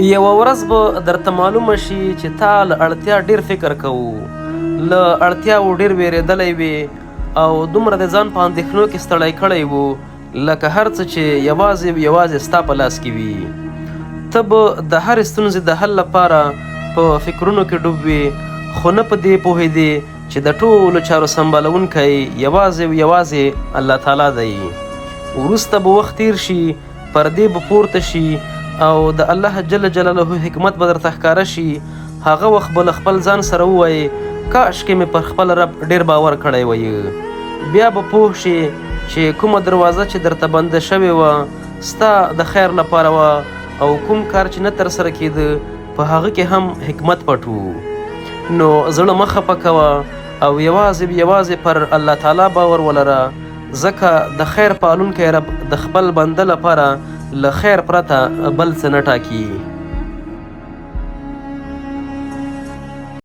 یوه ورځ به درته معلومه شي چې تا له اړتیا ډېر فکر کوو، له اړتیاوو ډېر وېرېدلی وې او دومره د ځان په اندېښنو کې ستړی کړی وو لکه هر څه چې یوازې او یوازې ستا په لاس کې وي. ته به د هرې ستونزې د حل لپاره په فکرونو کې ډوب وې، خو نه په دې پوهېدې چې د ټولو چارو سمبالوونکی یوازې او یوازې الله تعالی دی. وروسته به وخت تېر شي، پردې به پورته شي او د الله جل جلاله حکمت به درته ښکاره شي. هغه وخت به له خپل ځان سره ووایې، کاشکې مې پر خپل رب ډېر باور کړی وای. بیا به پوه شې چې کومه دروازه چې درته بنده شوې وه، ستا د خیر لپاره وه او کوم کار چې نه ترسره کېده، په هغه کې هم حکمت پټ و. نو زړه مه خپه کوه او یوازې یوازې پر الله تعالی باور ولره، ځکه د خیر پالونکی رب د خپل بنده لپاره له خیر پرته بل څه نه ټاکي.